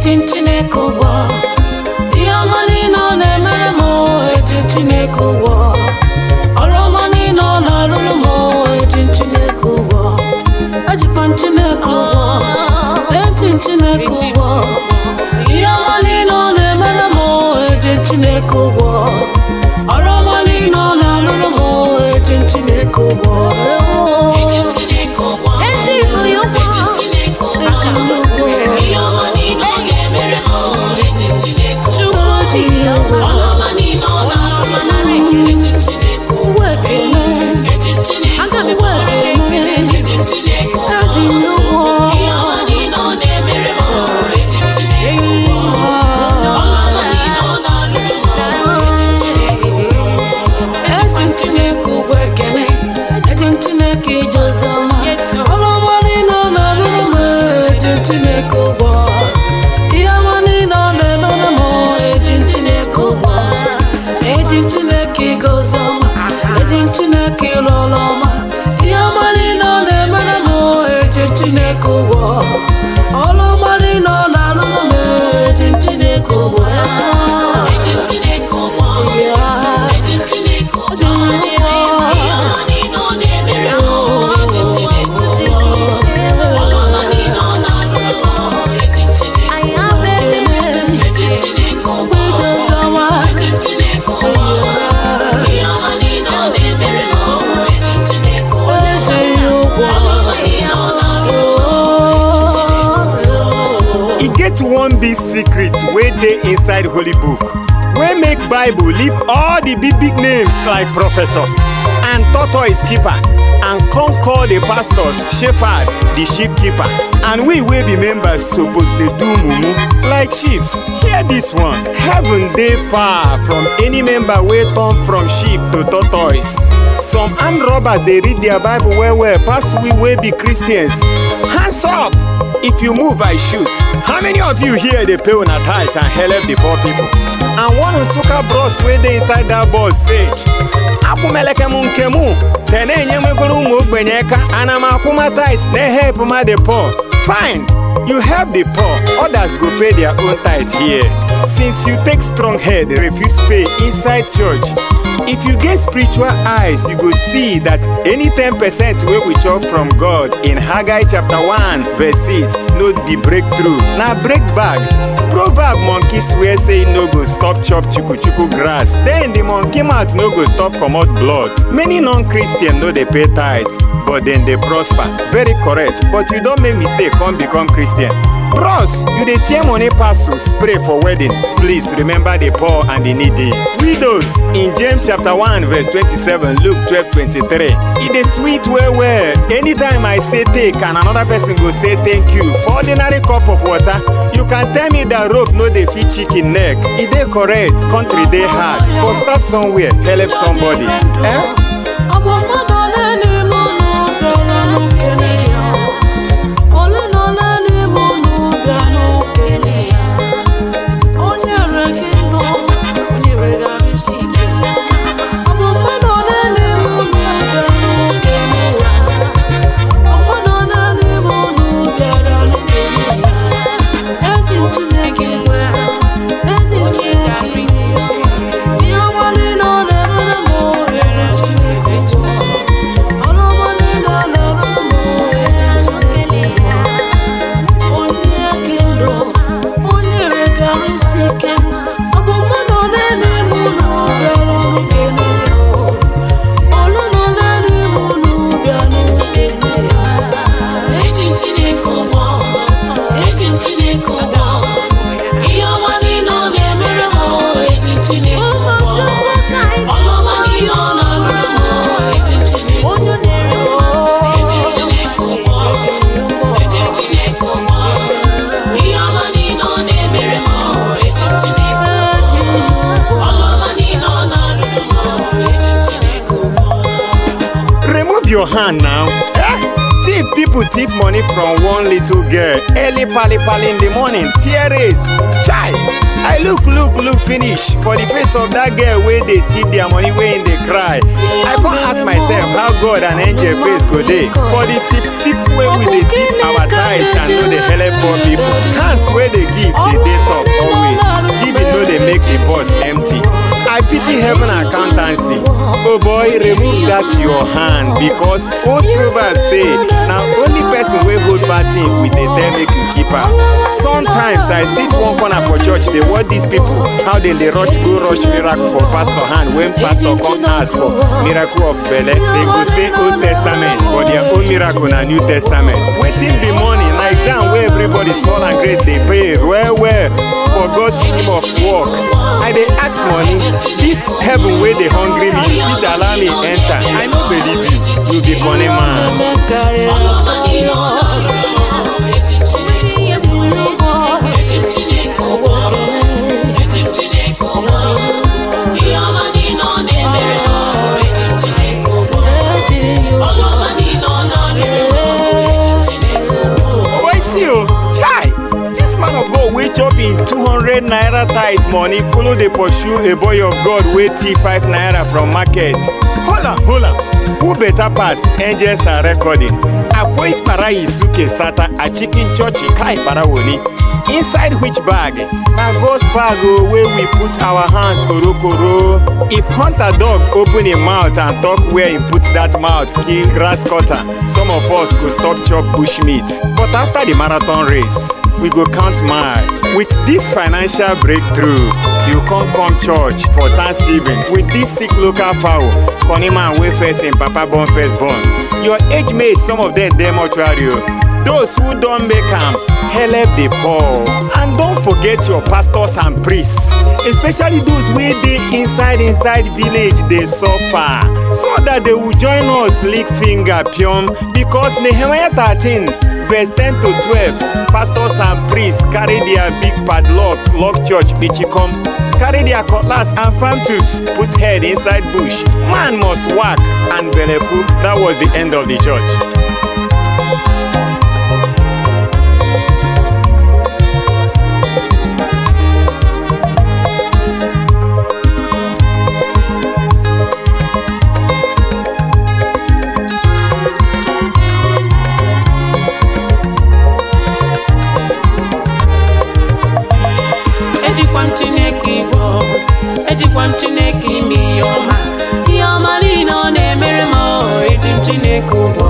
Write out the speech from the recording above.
Eji m Chineke ụgwọ. Ihe ọma niile ọ na-emere m, eji m Chineke ụgwọ. Ọrụ ọma niile ọ na-arụrụ m, eji m Chineke ụgwọ. Ejikwa m Chineke ụgwọ. Eji m Chineke ụgwọ. Ihe ọma niile ọ na-emere m, eji m Chineke ụgwọ. Ọrụ ọma niile ọ na-arụrụ m, eji m Chineke ụgwọ. Eji m Chineke ụgwọ. Eji m ya ụgwọ. Eji m Chineke ụgwọ. Eji m ụgwọ. Ihe ọma niile ọ ga-emere m, eji m Chineke ụgwọ. Chukwu ji ya ụgwọ. Ọrụ ọma niile ọ na-arụrụ m, eji m Chineke ụgwọ. Ụgwọ ekele. Eji m Chineke Aga m ụgwọ. ekele. Eji m Chineke ụgwọ. Eji m ụgwọ. Ihe ọma niile ọ na-emere m, eji m Chineke ụgwọ. Ọrụ ọma niile ọ na-arụrụ m, eji m Chineke ụgwọ. Eji m Chineke ụgwọ ekele. Eji m Chineke ije ozi ọma. Ọrụ ọma niile ọ na-arụrụ m, eji m Chineke ụgwọ. Ihe ọma niile ọ na-emere m, eji m Chineke ụgwọ. Eji m Chineke ịga ozi ọma. Eji m Chineke ịrụ ọrụ ọma. Ihe ọma niile ọ na-emere m, eji m Chineke ụgwọ. Ọrụ ọma niile ọ na-arụrụ m, eji m Chineke ụgwọ. Eji m Chineke ụgwọ. Yeah. Eji m Chineke ụgwọ. Eji m ụgwọ. Ihe ọma niile ọ na-emere m, eji m Chineke ụgwọ. Ọrụ ọma niile ọ na-arụrụ m, eji m Chineke ụgwọ. Eji m Chineke ụgwọ. Eji m Chineke ụgwọ. Ihe ọma niile ọ na-emere m, eji m Chineke ụgwọ. Ọrụ ọma niile ọ na-arụrụ m, eji m Chineke ụgwọ. E get one big secret wey dey inside Holy Book wey make Bible leave all the big big names like professor and tortoise keeper and come call the pastors shepherd, the sheep keeper, and we wey be members suppose dey do mumu like sheeps. Hear this one: heaven dey far from any member wey turn from sheep to tortoise. Some armed robbers dey read their Bible well well pass we wey be Christians. Hands up! If you move, I shoot. How many of you here dey pay una tithe and help the poor people? And one Nsukka bros wey dey inside that bus said, "Akwụmeleke m nke mụ te na-enye nwegoro ụmụ ogbenye aka, ana m akwụma tithes na-help ma the poor." Fine, you help the poor, others go pay their own tithe here. Since you take strong head refuse pay inside church, if you get spiritual eyes, you go see that any 10% wey we chop from God in Haggai chapter 1 verse 6 no be breakthrough, na break bag. Proverb: monkey swear say e no go stop chop chuku chuku grass, then the monkey mouth no go stop comot blood. Many non-Christian no dey pay tithe, but dem dey prosper. Very correct, but you don make mistake come become Christian. Bros, you dey tear money parcel spray for wedding. Please remember the poor and the needy. Widows in James chapter 1 verse 27, Luke 12:23. E dey sweet well well. Anytime I say take and another person go say thank you for ordinary cup of water, you can tell me that rope no dey fit chicken neck. E dey correct, country dey hard, but start somewhere, help somebody. Eh? Ọ bụ mmadụ ole n'ime unu bịara n'ukene ya? Ole na ole n'ime unu bịa n'ukene ya? O nyere gị ndụ, o nyere gị ahụ isi ike. Ọ bụ mmadụ ole n'ime unu bịara n'ukene ya? Mmadụ ole n'ime unu bịara n'ukene ya? Eji m Chineke ụgwọ, eji m Chineke ụgwọ. Ihe ọma niile ọ na-emere m, eji m Chineke ụgwọ. Ọrụ ọma niile ọ na-arụrụ m, eji m Chineke ụgwọ. Onye gị ndụ, onye nyere gị ahụ isi ike. Ọ bụ mmadụ ole n'ime unu bịara n'ukene ya? Ole na ole n'ime unu bịara n'ukene ya? Eji m Chineke ụgwọ. Eji m Chineke ụgwọ. Ihe ọma niile ọ na-emere m, eji m Chineke ụgwọ. Ọrụ ọma niile ọ na-arụrụ m, eji m Chineke ụgwọ. Eji m Chineke ụgwọ. Eji m Chineke ụgwọ. Ihe ọma niile ọ na-emere m, eji m Chineke ụgwọ. Ọrụ ọma niile ọ na-arụrụ m, eji m Chineke ụgwọ. Remove your hand now. Eh? Thief people thief money from one little girl early pali pali in the morning, tear race. Chai! I look, look, look finish for the face of that girl wey dey thief their money wey im dey cry. I come ask myself how God and angel face go dey for the thief thief. wey we dey thief our tithe and no dey helep poor people. Hands wey dey give dey dey top always. Giving no dey make the purse empty. I pity heaven accountancy. Oh boy, remove that your hand, because old proverb say na only person wey hold bad thing we dey tell make you keep am. Sometimes I sit one corner for church dey watch these people, how dem dey rush go rush miracle for pastor hand. When pastor come ask for miracle of belle, dem go say Old Testament, but their own miracle na New Testament. Wetin be money? Na exam wey everybody, small and great, dey fail well well for God's scheme of work. I dey ask money, this heaven wey dey hungry me, you fit allow me enter? I no believe you, you be cunning man. Ọlụ ọma niile ọ na-alụrụ m, eji m Chineke ụgwọ. Eji m Chineke ụgwọ. Eji m Chineke ụgwọ. Ihe ọma niile ọ na-emere m, eji m Chineke ụgwọ. Ọlụ ọma niile ọ na-alụrụ m, eji m Chineke ụgwọ. Boy, see o, chai! This man of God wey chop him 200 naira tithe money follow dey pursue a boy of God wey thief 5 naira from market. Hold on, hold on. Who better pass? Angels are recording. Akwai barayi suke sata a cikin coci, kai barawo ne. Inside which bag? Na God's bag o, wey we put our hands korokoro. If hunter dog open him mouth and talk where him put that mouth kill grass cutter, some of us go stop chop bush meat. But after the marathon race, we go count mile. With this financial breakthrough, you come come church for Thanksgiving with this sick local fowl, cunning man wey first him papa born first born. Your age mates, some of them dey mortuary o. Those who don make am, help the poor. And don't forget your pastors and priests, especially those wey dey inside inside village dey suffer, so that they will join us lick finger pium, because Nehemiah 13 verse 10 to 12, pastors and priests carry their big padlock lock church kpichikom, carry their cutlass and farm tools, put head inside bush. Man must work and belleful. That was the end of the church. Ejikwa m Chineke ụgwọ. Ejikwa m Chineke ime ihe ọma. Ihe ọma niile ọ na-emere m, eji m Chineke ụgwọ.